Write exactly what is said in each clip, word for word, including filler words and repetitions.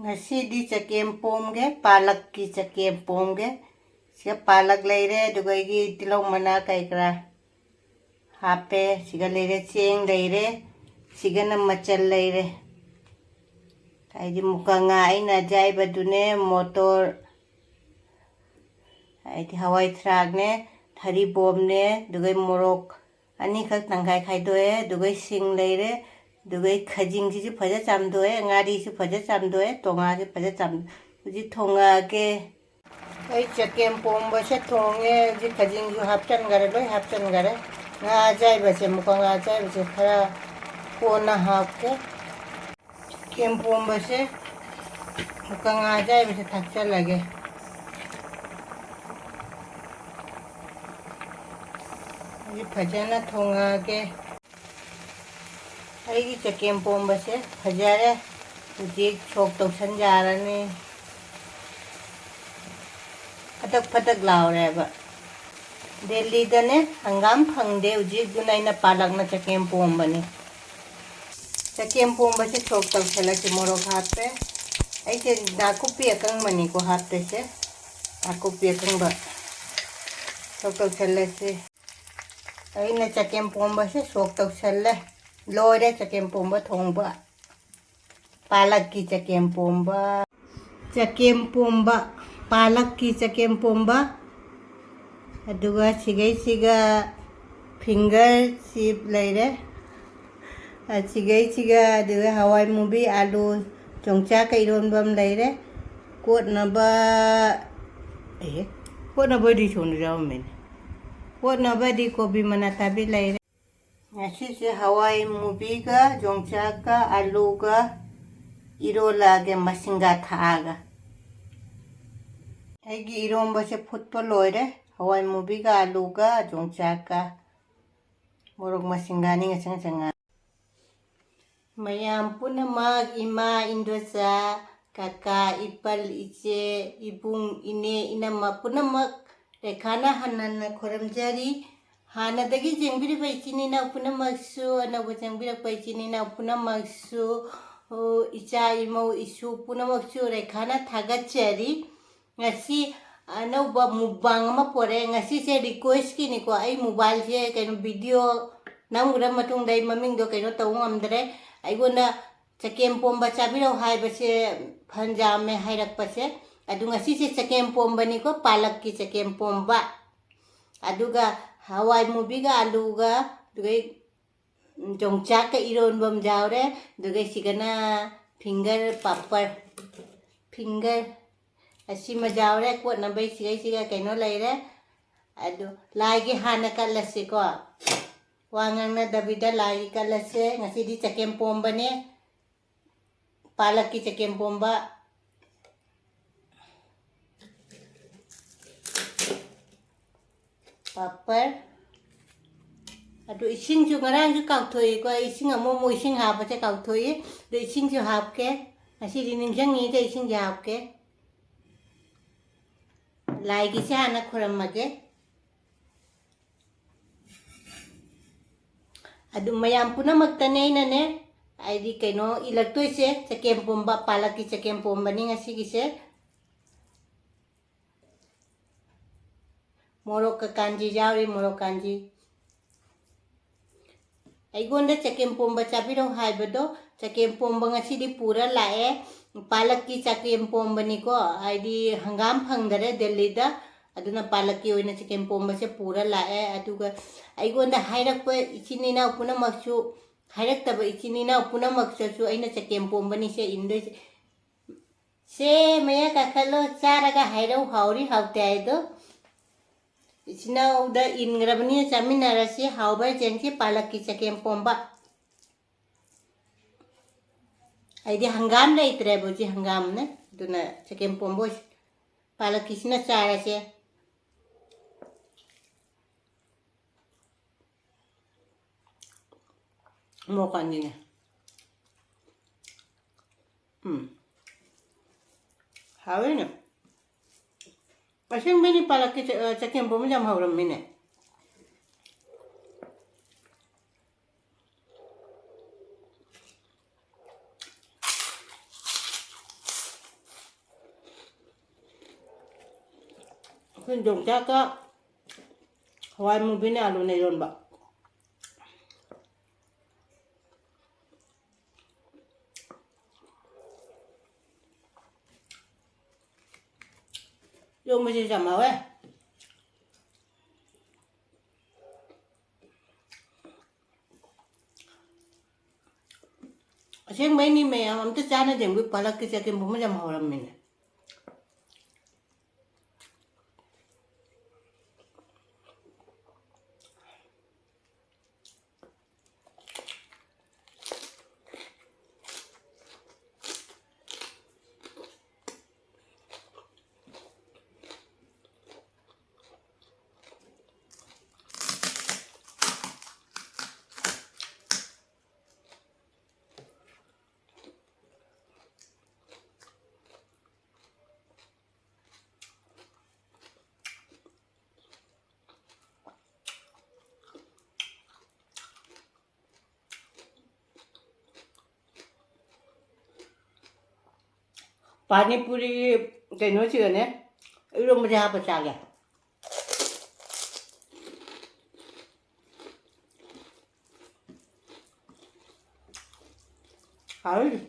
ꯉꯁꯤꯗꯤ ꯆꯒꯦꯝ ꯄꯣꯝꯒꯦ, ꯄꯥꯂꯛꯀꯤ ꯆꯒꯦꯝ ꯄꯣꯝꯒꯦ꯫ ꯁꯤꯒ ꯄꯥꯂꯛ ꯂꯩꯔꯦ, ꯑꯗꯨꯒ ꯑꯩꯒꯤ ꯇꯤꯜꯍꯧ ꯃꯅꯥ ꯀꯩ ꯀꯔꯥ ꯍꯥꯞꯄꯦ꯫ ꯁꯤꯒ ꯂꯩꯔꯦ, ꯆꯦꯡ ꯂꯩꯔꯦ, ꯁꯤꯒꯅ ꯃꯆꯜ ꯂꯩꯔꯦ꯫ ꯍꯥꯏꯗꯤ ꯃꯨꯀ ꯉꯥ ꯑꯩꯅ ꯑꯖꯥꯏꯕꯗꯨꯅꯦ, ꯃꯣꯇꯣꯔ, ꯍꯥꯏꯗꯤ ꯍꯋꯥꯏ ꯊ꯭ꯔꯥꯛꯅꯦ, ꯊꯔꯤꯕꯣꯝꯅꯦ, ꯑꯗꯨꯒ ꯃꯣꯔꯣꯛ ꯑꯅꯤꯈꯛ ꯇꯪꯈꯥꯏ ꯈꯥꯏꯗꯣꯛꯑꯦ, ꯑꯗꯨꯒ ꯁꯤꯡ ꯂꯩꯔꯦ, ꯑꯗꯨꯒ ꯈꯥꯖꯤꯡꯁꯤꯁꯨ ꯐꯖ ꯆꯥꯝꯊꯣꯛꯑꯦ, ꯉꯥꯔꯤꯁꯨ ꯐꯖ ꯆꯥꯝꯊꯣꯛꯑꯦ, ꯇꯣꯉꯥꯟꯁꯦ ꯐꯖ ꯆꯥꯝ-, ꯍꯧꯖꯤꯛ ꯊꯣꯡꯉꯛꯑꯒꯦ꯫ ꯑꯩ ꯆꯒꯦꯝ ꯄꯣꯝꯕꯁꯦ ꯊꯣꯡꯉꯦ꯫ ꯍꯧꯖꯤꯛ ꯈꯥꯖꯤꯡꯁꯨ ꯍꯥꯞꯆꯟꯈꯔꯦ, ꯂꯣꯏ ꯍꯥꯞꯆꯟꯈꯔꯦ꯫ ꯉꯥ ꯑꯖꯥꯏꯕꯁꯦ, ꯃꯨꯀ ꯉꯥ ꯑꯖꯥꯏꯕꯁꯦ ꯈꯔ ꯀꯣꯟꯅ ꯍꯥꯞꯀꯦ꯫ ꯆꯒꯦꯝ ꯄꯣꯝꯕꯁꯦ, ꯃꯨꯀ ꯉꯥ ꯑꯖꯥꯏꯕꯁꯦ ꯊꯥꯛꯆꯜꯂꯒꯦ꯫ ꯍꯧꯖꯤꯛ ꯐꯖꯅ ꯊꯣꯡꯉꯛꯑꯒꯦ꯫ ꯑꯩꯒꯤ ꯆꯒꯦꯝ ꯄꯣꯝꯕꯁꯦ ꯐꯖꯔꯦ꯫ ꯍꯧꯖꯤꯛ ꯁꯣꯛ ꯇꯧꯁꯟ ꯌꯥꯔꯅꯤ꯫ ꯐꯗꯛ ꯐꯗꯛ ꯂꯥꯎꯔꯦꯕ꯫ ꯗꯦꯜꯂꯤꯗꯅꯦ ꯍꯪꯒꯥꯝ ꯐꯪꯗꯦ ꯍꯧꯖꯤꯛ, ꯑꯗꯨꯅ ꯑꯩꯅ ꯄꯥꯂꯛꯅ ꯆꯒꯦꯝ ꯄꯣꯝꯕꯅꯤ꯫ ꯆꯒꯦꯝ ꯄꯣꯝꯕꯁꯦ ꯁꯣꯛ ꯇꯧꯁꯜꯂꯁꯤ꯫ ꯃꯣꯔꯣꯛ ꯍꯥꯞꯄꯦ꯫ ꯑꯩꯁꯦ ꯅꯥꯀꯨꯞꯄꯤ ꯑꯀꯪꯕꯅꯤꯀꯣ ꯍꯥꯞꯇꯣꯏꯁꯦ꯫ ꯅꯥꯀꯨꯞꯄꯤ ꯑꯀꯪꯕ ꯁꯣꯛ ꯇꯧꯁꯜꯂꯁꯤ꯫ ꯑꯩꯅ ꯆꯒꯦꯝ ꯄꯣꯝꯕꯁꯦ ꯁꯣꯛ ꯇꯧꯁꯜꯂꯦ꯫ ꯂꯣꯏꯔꯦ ꯆꯒꯦꯝ ꯄꯣꯝꯕ ꯊꯣꯡꯕ꯫ ꯄꯥꯂꯛꯀꯤ ꯆꯒꯦꯝ ꯄꯣꯝꯕ꯫ ꯆꯒꯦꯝ ꯄꯣꯝꯕ, ꯄꯥꯂꯛꯀꯤ ꯆꯒꯦꯝ ꯄꯣꯝꯕ꯫ ꯑꯗꯨꯒ ꯁꯤꯒꯩꯁꯤꯒ finger chip ꯂꯩꯔꯦ꯫ ꯑꯁꯤꯒꯩꯁꯤꯒ ꯑꯗꯨꯒ ꯍꯋꯥꯏ ꯃꯨꯕꯤ, ꯑꯥꯂꯨ, ꯌꯣꯡꯆꯥꯛꯀ ꯏꯔꯣꯟꯕ ꯑꯃ ꯂꯩꯔꯦ꯫ ꯀꯣꯠꯅꯕ, ꯑꯦ, ꯀꯣꯠꯅꯕꯗꯤ ꯁꯣꯝꯗ ꯌꯥꯎꯔꯝꯃꯦꯅꯦ꯫ ꯀꯣꯠꯅꯕꯗꯤ ꯀꯣꯕꯤ ꯃꯅꯥ ꯊꯥꯕꯤ ꯂꯩꯔꯦ꯫ ꯉꯁꯤꯁꯦ ꯍꯋꯥꯏ ꯃꯨꯕꯤꯒ ꯌꯣꯡꯆꯥꯛꯀ ꯑꯥꯂꯨꯒ ꯏꯔꯣꯜꯂꯛꯑꯒꯦ, ꯃꯁꯤꯡꯒꯥ ꯊꯥꯛꯑꯒ꯫ ꯑꯩꯒꯤ ꯏꯔꯣꯝꯕꯁꯦ ꯐꯨꯠꯄ ꯂꯣꯏꯔꯦ꯫ ꯍꯋꯥꯏ ꯃꯨꯕꯤꯒ ꯑꯥꯂꯨꯒ ꯌꯣꯡꯆꯥꯛꯀ꯫ ꯃꯣꯔꯣꯛ ꯃꯁꯤꯡꯒꯥꯅꯤ ꯉꯁꯪ ꯉꯁꯪ ꯉꯥ-, ꯃꯌꯥꯝ ꯄꯨꯝꯅꯃꯛ, ꯏꯃꯥ, ꯏꯟꯗꯣꯆꯥ, ꯀꯀꯥ, ꯏꯄꯜ, ꯏꯆꯦ, ꯏꯕꯨꯡ, ꯏꯅꯦ, ꯏꯅꯝꯃ ꯄꯨꯝꯅꯃꯛ, ꯔꯦꯈꯥꯅ ꯍꯟꯅ ꯍꯟꯅ ꯈꯨꯔꯨꯝꯖꯔꯤ꯫ ꯍꯥꯟꯅꯗꯒꯤ ꯌꯦꯡꯕꯤꯔꯤꯕ ꯏꯆꯤꯟ ꯏꯅꯥꯎ ꯄꯨꯝꯅꯃꯛꯁꯨ, ꯑꯅꯧꯕ ꯆꯪꯕꯤꯔꯛꯄ ꯏꯆꯤꯟ ꯏꯅꯥꯎ ꯄꯨꯝꯅꯃꯛꯁꯨ, ꯑꯣ, ꯏꯆꯥ, ꯏꯃꯧ, ꯏꯁꯨ ꯄꯨꯝꯅꯃꯛꯁꯨ ꯔꯦꯈꯥꯅ ꯊꯥꯒꯠꯆꯔꯤ꯫ ꯉꯁꯤ ꯑꯅꯧꯕ mukbang ꯑꯃ ꯄꯣꯔꯛꯑꯦ꯫ ꯉꯁꯤꯁꯦ request ꯀꯤꯅꯤꯀꯣ꯫ ꯑꯩ mobileꯁꯦ ꯀꯩꯅꯣ video ꯅꯝꯈ꯭ꯔ ꯃꯇꯨꯡꯗ ꯑꯩ ꯃꯃꯤꯡꯗꯣ ꯀꯩꯅꯣ ꯇꯧꯕ ꯉꯝꯗ꯭ꯔꯦ꯫ ꯑꯩꯉꯣꯟꯗ ꯆꯒꯦꯝ ꯄꯣꯝꯕ ꯆꯥꯕꯤꯔꯛꯑꯣ ꯍꯥꯏꯕꯁꯦ ꯐꯅ ꯌꯥꯝꯃꯦ ꯍꯥꯏꯔꯛꯄꯁꯦ꯫ ꯑꯗꯨ ꯉꯁꯤꯁꯦ ꯆꯒꯦꯝ ꯄꯣꯝꯕꯅꯤꯀꯣ, ꯄꯥꯂꯛꯀꯤ ꯆꯒꯦꯝ ꯄꯣꯝꯕ꯫ ꯑꯗꯨꯒ ꯍꯋꯥꯏ ꯃꯨꯕꯤꯒ ꯑꯂꯨꯒ, ꯑꯗꯨꯒ ꯌꯣꯡꯆꯥꯛꯀ ꯏꯔꯣꯟꯕ ꯑꯃ ꯌꯥꯎꯔꯦ꯫ ꯑꯗꯨꯒ ꯁꯤꯒꯅ finger ꯄꯥꯄꯔ, finger ꯑꯁꯤꯃ ꯌꯥꯎꯔꯦ꯫ ꯀꯣꯠꯅꯕꯩ ꯁꯤꯒꯩꯁꯤꯒ ꯀꯩꯅꯣ ꯂꯩꯔꯦ꯫ ꯑꯗꯨ ꯂꯥꯏꯒꯤ ꯍꯥꯟꯅ ꯀꯠꯂꯁꯤꯀꯣ꯫ ꯋꯥ ꯉꯥꯡꯅꯗꯕꯤꯗ ꯂꯥꯏꯒꯤ ꯀꯠꯂꯁꯦ꯫ ꯉꯁꯤꯗꯤ ꯆꯒꯦꯝ ꯄꯣꯝꯕꯅꯦ꯫ ꯄꯥꯂꯛꯀꯤ ꯆꯒꯦꯝ ꯄꯣꯝꯕ꯫ ꯄꯥꯄꯔ꯫ ꯑꯗꯨ ꯏꯁꯤꯡꯁꯨ ꯉꯔꯥꯡꯁꯨ ꯀꯥꯎꯊꯣꯛꯏꯀꯣ꯫ ꯏꯁꯤꯡ ꯑꯃꯨꯛ ꯑꯃꯨꯛ ꯏꯁꯤꯡ ꯍꯥꯞꯄꯁꯦ ꯀꯥꯎꯊꯣꯛꯏ꯫ ꯑꯗꯨ ꯏꯁꯤꯡꯁꯨ ꯍꯥꯞꯀꯦ꯫ ꯉꯁꯤꯗꯤ ꯅꯤꯡꯁꯤꯡꯉꯤꯗ ꯏꯁꯤꯡꯁꯦ ꯍꯥꯞꯀꯦ꯫ ꯂꯥꯏꯒꯤꯁꯦ ꯍꯥꯟꯅ ꯈꯨꯔꯝꯃꯒꯦ꯫ ꯑꯗꯨ ꯃꯌꯥꯝ ꯄꯨꯝꯅꯃꯛꯇꯅꯦ ꯑꯩꯅꯅꯦ, ꯍꯥꯏꯗꯤ ꯀꯩꯅꯣ ꯏꯜꯂꯛꯇꯣꯏꯁꯦ, ꯆꯒꯦꯝ ꯄꯣꯝꯕ, ꯄꯥꯂꯛꯀꯤ ꯆꯒꯦꯝ ꯄꯣꯝꯕꯅꯤ ꯉꯁꯤꯒꯤꯁꯦ꯫ ꯃꯣꯔꯣꯛꯀ ꯀꯥꯟꯖꯤ ꯌꯥꯎꯔꯤ, ꯃꯣꯔꯣꯛ ꯀꯥꯟꯖꯤ꯫ ꯑꯩꯉꯣꯟꯗ ꯆꯒꯦꯝ ꯄꯣꯝꯕ ꯆꯥꯕꯤꯔꯛꯑꯣ ꯍꯥꯏꯕꯗꯣ, ꯆꯒꯦꯝ ꯄꯣꯝꯕ ꯉꯁꯤꯗꯤ ꯄꯨꯔ ꯂꯥꯛꯑꯦ꯫ ꯄꯥꯂꯛꯀꯤ ꯆꯒꯦꯝ ꯄꯣꯝꯕꯅꯤꯀꯣ, ꯍꯥꯏꯗꯤ ꯍꯪꯒꯥꯝ ꯐꯪꯗꯔꯦ ꯗꯦꯜꯂꯤꯗ, ꯑꯗꯨꯅ ꯄꯥꯂꯛꯀꯤ ꯑꯣꯏꯅ ꯆꯒꯦꯝ ꯄꯣꯝꯕꯁꯦ ꯄꯨꯔ ꯂꯥꯛꯑꯦ꯫ ꯑꯗꯨꯒ ꯑꯩꯉꯣꯟꯗ ꯍꯥꯏꯔꯛꯄ ꯏꯆꯤꯟ ꯏꯅꯥꯎ ꯄꯨꯝꯅꯃꯛꯁꯨ, ꯍꯥꯏꯔꯛꯇꯕ ꯏꯆꯤꯟ ꯏꯅꯥꯎ ꯄꯨꯝꯅꯃꯛꯇꯁꯨ ꯑꯩꯅ ꯆꯒꯦꯝ ꯄꯣꯝꯕꯅꯤꯁꯦ ꯏꯟꯗꯣꯏꯁꯦ꯫ ꯁꯦ, ꯃꯌꯥ ꯀꯥꯈꯠꯂꯣ, ꯆꯥꯔꯒ ꯍꯥꯏꯔꯧ, ꯍꯥꯎꯔꯤ ꯍꯥꯎꯇꯦ ꯍꯥꯏꯗꯣ꯫ ꯏꯆꯤꯟ ꯏꯅꯥꯎꯗ ꯏꯟꯈ꯭ꯔꯕꯅꯤꯅ ꯆꯥꯃꯤꯟꯅꯔꯁꯤ꯫ ꯍꯥꯎꯕ꯭ꯔꯥ ꯌꯦꯡꯁꯤ ꯄꯥꯂꯛꯀꯤ ꯆꯒꯦꯝ ꯄꯣꯝꯕ꯫ ꯑꯩꯗꯤ ꯍꯪꯒꯥꯝ ꯂꯩꯇ꯭ꯔꯦꯕ, ꯍꯧꯖꯤꯛ ꯍꯪꯒꯥꯝꯅꯦ, ꯑꯗꯨꯅ ꯆꯒꯦꯝ ꯄꯣꯝꯕ ꯑꯣꯏꯁꯤ꯫ ꯄꯥꯂꯛꯀꯤꯁꯤꯅ ꯆꯥꯔꯁꯦ꯫ ꯃꯣꯔꯣꯛ ꯀꯥꯟꯒꯤꯅꯦ꯫ ꯎꯝ꯫ ꯍꯥꯎꯋꯤꯅꯦ꯫ ꯑꯁꯦꯡꯕꯩꯅꯦ, ꯄꯥꯂꯛꯀꯤ ꯆ-, ꯑ, ꯆꯒꯦꯝ ꯄꯣꯝꯕ ꯌꯥꯝ ꯍꯧꯔꯝꯃꯤꯅꯦ꯫ ꯑꯩꯈꯣꯏ ꯌꯣꯡꯆꯥꯛꯀ ꯍꯋꯥꯏ ꯃꯨꯕꯤꯅꯦ ꯑꯂꯨꯅ ꯏꯔꯣꯟꯕ꯫ ꯏꯔꯣꯟꯕꯁꯤꯁꯨ ꯌꯥꯝ ꯍꯥꯎꯋꯦ꯫ ꯑꯁꯦꯡꯕꯩꯅꯤ ꯃꯌꯥꯝ, ꯑꯝꯇ ꯆꯥꯟꯅꯗꯦ꯫ ꯃꯣꯏ ꯄꯥꯂꯛꯀꯤ ꯆꯒꯦꯝ ꯄꯣꯝꯕ ꯌꯥꯝ ꯍꯧꯔꯝꯃꯤꯅꯦ꯫ ꯄꯥꯅꯤꯄꯨꯔꯤꯒꯤ ꯀꯩꯅꯣꯁꯤꯒꯅꯦ ꯏꯔꯣꯝꯕꯁꯦ ꯍꯥꯞꯄ ꯆꯥꯒꯦ꯫ ꯍꯥꯎꯋꯤ꯫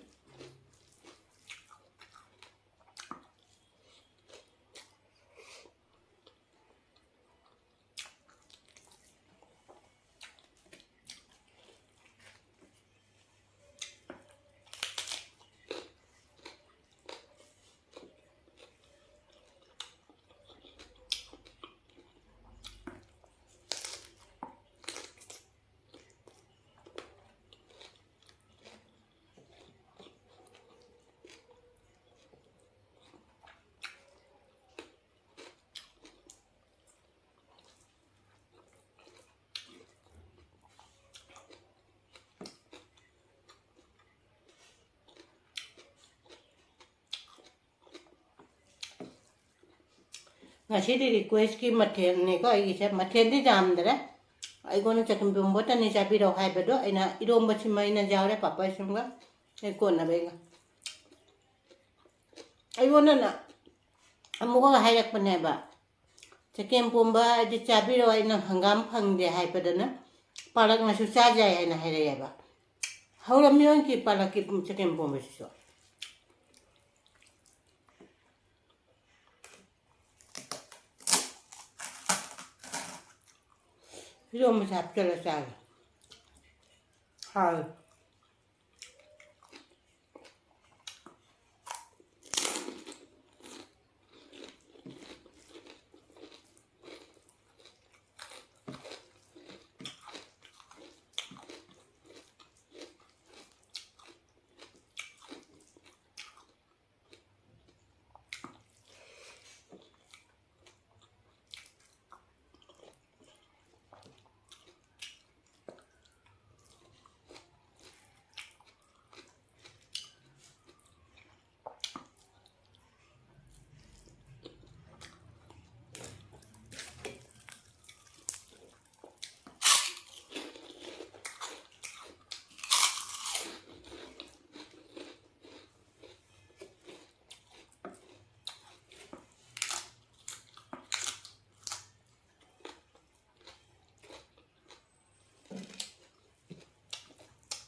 ꯉꯁꯤꯗꯤ requestꯀꯤ ꯃꯊꯦꯜꯅꯤꯀꯣ ꯑꯩꯒꯤꯁꯦ꯫ ꯃꯊꯦꯜꯗꯤ ꯌꯥꯝꯗ꯭ꯔꯦ꯫ ꯑꯩꯉꯣꯟꯗ ꯆꯒꯦꯝ ꯄꯣꯝꯕ ꯇꯅꯤ ꯆꯥꯕꯤꯔꯛꯑꯣ ꯍꯥꯏꯕꯗꯣ ꯑꯩꯅ ꯏꯔꯣꯝꯕꯁꯤꯃ ꯑꯩꯅ ꯌꯥꯎꯔꯦ, ꯄꯥꯄꯔꯁꯤꯃꯒ ꯑꯩ ꯀꯣꯟꯅꯕꯩꯒ꯫ ꯑꯩꯉꯣꯟꯗꯅ ꯑꯃꯨꯛꯀ ꯍꯥꯏꯔꯛꯄꯅꯦꯕ, ꯆꯒꯦꯝ ꯄꯣꯝꯕ ꯍꯥꯏꯗꯤ ꯆꯥꯕꯤꯔꯣ, ꯑꯩꯅ ꯍꯪꯒꯥꯝ ꯐꯪꯗꯦ ꯍꯥꯏꯕꯗꯅ ꯄꯥꯂꯛꯅꯁꯨ ꯆꯥꯖꯩ ꯍꯥꯏꯅ ꯍꯥꯏꯔꯛꯑꯦꯕ꯫ ꯍꯧꯔꯝꯃꯤꯔꯣꯏꯒꯤ ꯄꯥꯂꯛꯀꯤ ꯆꯒꯦꯝ ꯄꯣꯝꯕꯁꯤꯁꯨ꯫ ꯏꯔꯣꯝꯕꯁꯦ ꯍꯥꯞꯆꯤꯜꯂ ꯆꯥꯒꯦ꯫ ꯍꯥꯎꯋꯦ꯫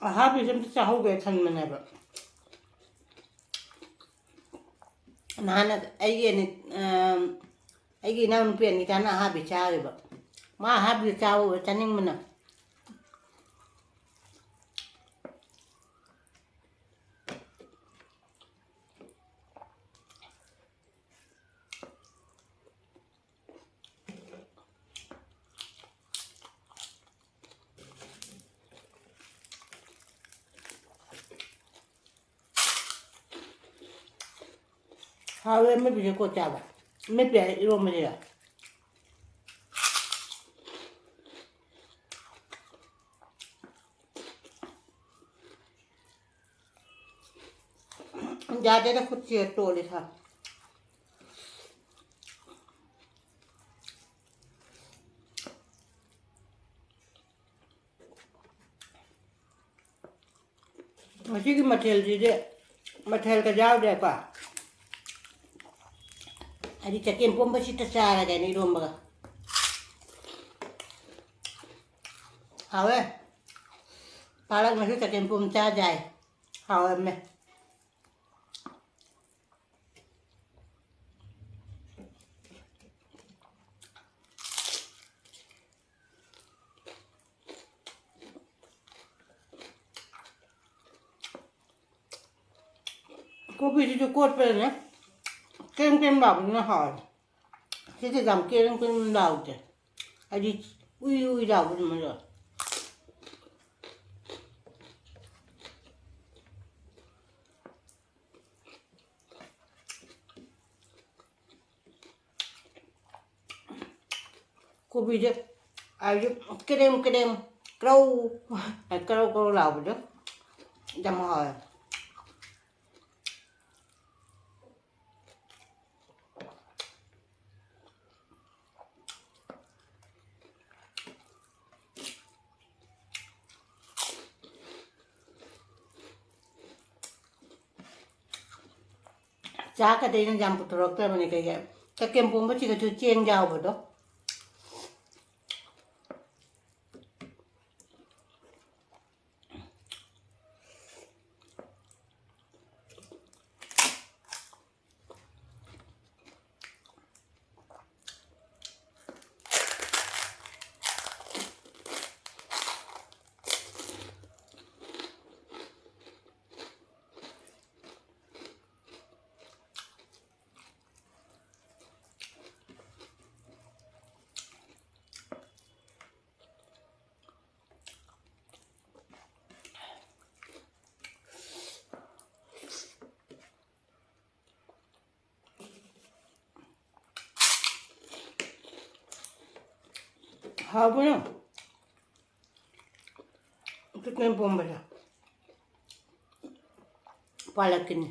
ꯑꯍꯥꯕꯤꯁꯦ ꯑꯝꯇ ꯆꯥꯍꯧꯒꯦ ꯈꯟꯕꯅꯦꯕ꯫ ꯅꯍꯥꯟ ꯑꯩꯒꯤ ꯑꯅꯤ-, ꯑꯝ, ꯑꯩꯒꯤ ꯏꯅꯥꯎꯅꯨꯄꯤ ꯑꯅꯤꯇꯥꯅ ꯑꯍꯥꯕꯤ ꯆꯥꯔꯤꯕ꯫ ꯃꯥ ꯑꯍꯥꯕꯤꯗꯣ ꯆꯥꯎ ꯆꯥꯅꯤꯡꯕꯅ꯫ ꯍꯥꯎꯋꯦ ꯑꯃꯦꯠꯄꯁꯦ ꯀꯣꯠ ꯆꯥꯕ꯫ ꯑꯃꯦꯠꯄ ꯍꯥꯏ ꯏꯔꯣꯝꯕꯁꯤꯔ? ꯌꯥꯗꯦꯗ, ꯈꯨꯠꯁꯤꯒ ꯇꯣꯜꯂꯤ ꯁꯥ꯫ ꯉꯁꯤꯒꯤ ꯃꯊꯦꯜꯁꯤꯗꯤ ꯃꯊꯦꯜꯒ ꯌꯥꯎꯗ꯭ꯔꯦꯀꯣ꯫ ꯑꯩꯗꯤ ꯆꯒꯦꯝ ꯄꯣꯝꯕꯁꯤꯗ ꯆꯥꯔꯒꯦꯅ ꯏꯔꯣꯝꯕꯒ꯫ ꯍꯥꯎꯋꯦ꯫ ꯄꯥꯂꯛꯅꯁꯨ ꯆꯒꯦꯝ ꯄꯣꯝ ꯆꯥꯖꯥꯏ꯫ ꯍꯥꯎꯔꯝꯃꯦ꯫ ꯀꯣꯕꯤꯁꯤꯁꯨ ꯀꯣꯠꯄꯗꯅꯦ ꯀ꯭ꯔꯦꯝ ꯀ꯭ꯔꯦꯝ ꯂꯥꯎꯕꯗꯨꯅ ꯍꯥꯎꯋꯦ꯫ ꯁꯤꯗꯤ ꯌꯥꯝ ꯀ꯭ꯔꯦꯝ ꯀ꯭ꯔꯦꯝ ꯂꯥꯎꯗꯦ꯫ ꯍꯥꯏꯗꯤ ꯎꯏ ꯎꯏ ꯂꯥꯎꯕꯗꯨꯃꯗꯣ꯫ ꯀꯣꯕꯤꯁꯦ ꯍꯥꯏꯗꯤ ꯀ꯭ꯔꯦꯝ ꯀ꯭ꯔꯦꯝ ꯀ꯭ꯔꯧ ꯀ꯭ꯔꯧ ꯀ꯭ꯔꯧ ꯂꯥꯎꯕꯗꯣ ꯌꯥꯝ ꯍꯥꯎꯋꯦ꯫ ꯆꯥꯛꯀꯗꯤ ꯑꯩꯅ ꯌꯥꯝ ꯄꯨꯊꯣꯔꯛꯇꯕꯅꯤ, ꯀꯩꯒꯤ ꯆꯒꯦꯝ ꯄꯣꯝꯕꯁꯤꯒꯁꯨ ꯆꯦꯡ ꯌꯥꯎꯕꯗꯣ꯫ ꯍꯥꯎꯕꯅ ꯆꯤꯛꯀꯟ ꯄꯣꯝꯕꯁꯦ ꯄꯥꯂꯛꯀꯤꯅꯤ꯫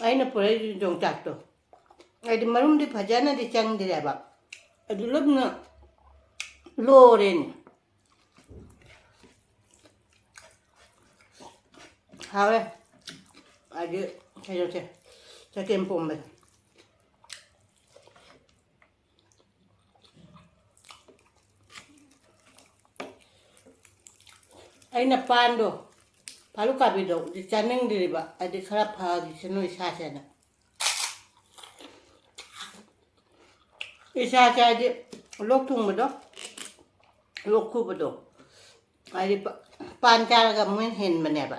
ꯑꯩꯅ ꯄꯨꯔꯛꯏ ꯌꯣꯡꯆꯥꯛꯇꯣ꯫ ꯍꯥꯏꯗꯤ ꯃꯔꯨꯝꯗꯤ ꯐꯖꯅꯗꯤ ꯆꯪꯗ꯭ꯔꯦꯕ꯫ ꯑꯗꯨ ꯂꯨꯞꯅ ꯂꯣꯔꯦꯅꯦ꯫ ꯍꯥꯎꯋꯦ꯫ ꯑꯗꯤ ꯀꯩꯅꯣꯁꯦ, ꯆꯒꯦꯝ ꯄꯣꯝꯕꯁꯦ꯫ ꯑꯩꯅ ꯄꯥꯟꯗꯣ, ꯐꯥꯔꯨꯛ ꯀꯥꯕꯤꯗꯣ ꯍꯧꯖꯤꯛ ꯆꯥꯅꯤꯡꯗ꯭ꯔꯤꯕ, ꯍꯥꯏꯗꯤ ꯈꯔ ꯐꯈꯤꯁꯅꯨ ꯏꯁꯥꯁꯦꯅ꯫ ꯏꯁꯥꯁꯦ ꯍꯥꯏꯗꯤ ꯂꯣꯛ ꯊꯨꯡꯕꯗꯣ, ꯂꯣꯛ ꯈꯨꯕꯗꯣ, ꯍꯥꯏꯗꯤ ꯄ-, ꯄꯥꯟ ꯆꯥꯔꯒ ꯑꯃꯨꯛ ꯍꯦꯟꯅ ꯍꯦꯟꯕꯅꯦꯕ꯫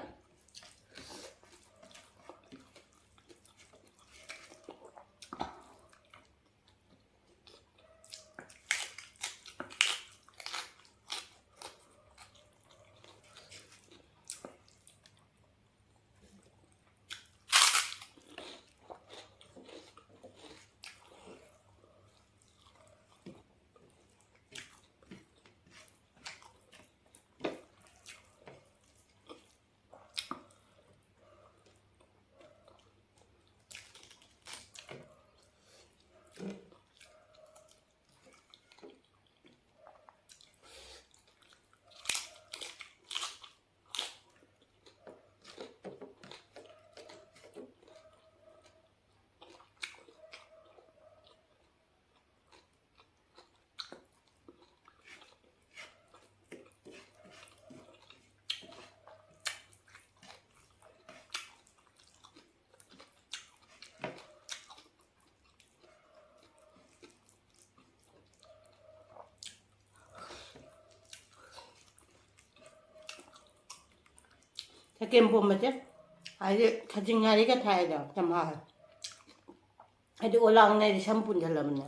ꯆꯒꯦꯝ ꯄꯣꯝꯕꯁꯦ, ꯍꯥꯏꯗꯤ ꯈꯖꯤꯡ ꯉꯥꯔꯤꯒ ꯊꯥꯏꯗꯣ ꯌꯥꯝ ꯍꯥꯎꯋꯦ꯫ ꯍꯥꯏꯗꯤ ꯑꯣꯂꯥꯡꯅꯦ ꯍꯥꯏꯗꯤ ꯁꯝ ꯄꯨꯟꯁꯤꯜꯂꯕꯅꯦ꯫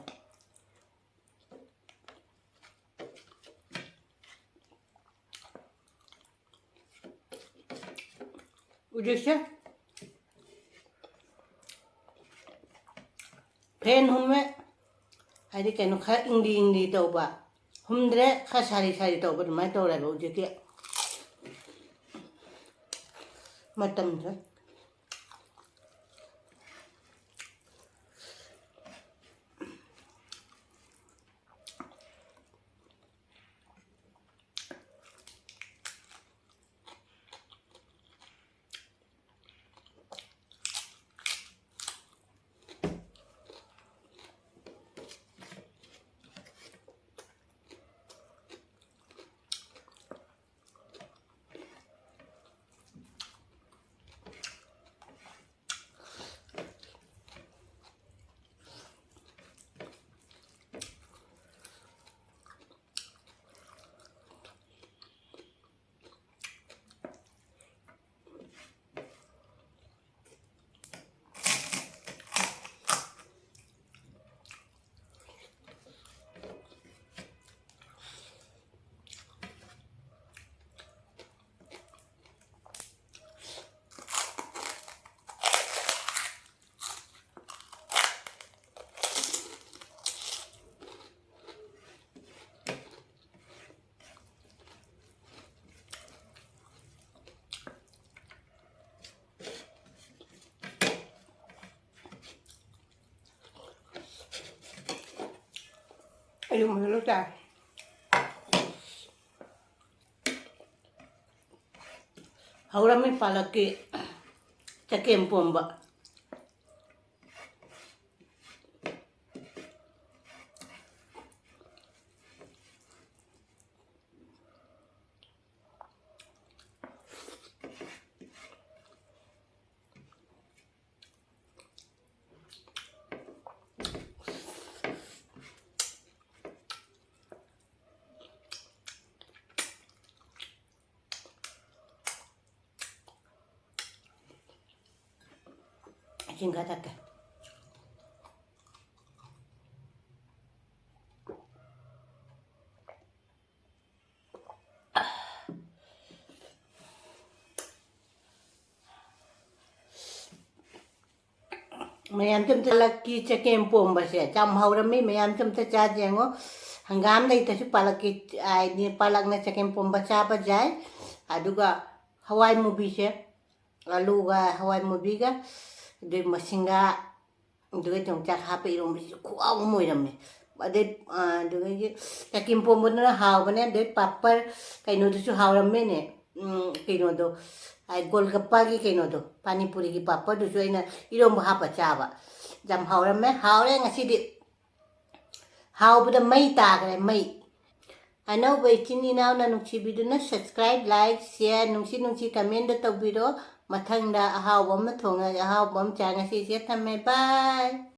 ꯍꯧꯖꯤꯛꯁꯦ ꯐꯦꯟ ꯍꯨꯝꯃꯦ, ꯍꯥꯏꯗꯤ ꯀꯩꯅꯣ ꯈꯔ ꯏꯪꯂꯤ ꯏꯪꯂꯤ ꯇꯧꯕ, ꯍꯨꯝꯗ꯭ꯔꯦ ꯈꯔ ꯁꯥꯔꯤ ꯁꯥꯔꯤ ꯇꯧꯕ, ꯑꯗꯨꯃꯥꯏꯅ ꯇꯧꯔꯦꯕ ꯍꯧꯖꯤꯛꯀꯤ ꯃꯇꯝꯁꯦ꯫ ꯌꯨꯝ ꯍꯜꯂꯣ ꯆꯥꯏ꯫ ꯍꯧꯔꯝꯃꯤ ꯄꯥꯂꯛꯀꯤ ꯆꯒꯦꯝ ꯄꯣꯝꯕ꯫ ꯏꯁꯤꯡ ꯈꯔ ꯊꯛꯀꯦ꯫ ꯃꯌꯥꯝꯁꯦ ꯑꯝꯇ ꯂꯛꯀꯤ ꯆꯒꯦꯝ ꯄꯣꯝꯕꯁꯦ ꯌꯥꯝ ꯍꯧꯔꯝꯃꯤ꯫ ꯃꯌꯥꯝꯁꯦ ꯑꯝꯇ ꯆꯥꯁꯦ ꯌꯦꯡꯉꯣ꯫ ꯍꯪꯒꯥꯝ ꯂꯩꯇ꯭ꯔꯁꯨ ꯄꯥꯂꯛꯀꯤ, ꯍꯥꯏꯗꯤ ꯄꯥꯂꯛꯅ ꯆꯒꯦꯝ ꯄꯣꯝꯕ ꯆꯥꯕ ꯌꯥꯏ꯫ ꯑꯗꯨꯒ ꯍꯋꯥꯏ ꯃꯨꯕꯤꯁꯦ, ꯑꯂꯨꯒ ꯍꯋꯥꯏ ꯃꯨꯕꯤꯒ, ꯑꯗꯨꯒꯤ ꯃꯁꯤꯡꯒ, ꯑꯗꯨꯒ ꯌꯣꯡꯆꯥꯛ ꯍꯥꯞꯄ ꯏꯔꯣꯝꯕꯁꯤꯁꯨ ꯈꯨꯍꯥꯎ ꯑꯃ ꯑꯣꯏꯔꯝꯃꯦ꯫ ꯑꯗꯩ, ꯑ, ꯑꯗꯨꯗꯒꯤ ꯆꯒꯦꯝ ꯄꯣꯝꯕꯗꯨꯅ ꯍꯥꯎꯕꯅꯦ꯫ ꯑꯗꯩ ꯄꯥꯄꯔ ꯀꯩꯅꯣꯗꯨꯁꯨ ꯍꯥꯎꯔꯝꯃꯦꯅꯦ꯫ ꯎꯝ, ꯀꯩꯅꯣꯗꯣ, ꯑꯩ ꯒꯣꯜꯒꯞꯄꯥꯒꯤ ꯀꯩꯅꯣꯗꯣ, ꯄꯥꯅꯤꯄꯨꯔꯤꯒꯤ ꯄꯥꯄꯔꯗꯨꯁꯨ ꯑꯩꯅ ꯏꯔꯣꯝꯕ ꯍꯥꯞꯄ ꯆꯥꯕ꯫ ꯌꯥꯝ ꯍꯥꯎꯔꯝꯃꯦ꯫ ꯍꯥꯎꯔꯦ ꯉꯁꯤꯗꯤ꯫ ꯍꯥꯎꯕꯗ ꯃꯩ ꯇꯥꯈ꯭ꯔꯦ, ꯃꯩ꯫ ꯑꯅꯧꯕ ꯏꯆꯤꯟ ꯏꯅꯥꯎꯅ ꯅꯨꯡꯁꯤꯕꯤꯗꯨꯅ subscribe, like, share, ꯅꯨꯡꯁꯤ ꯅꯨꯡꯁꯤ comment ꯇꯧꯕꯤꯔꯣ꯫ ꯃꯊꯪꯗ ꯑꯍꯥꯎꯕ ꯑꯃ ꯊꯣꯡꯉꯒ ꯑꯍꯥꯎꯕ ꯑꯃ ꯆꯥ꯫ ꯉꯁꯤꯁꯦ ꯊꯝꯃꯦ꯫ Bye꯫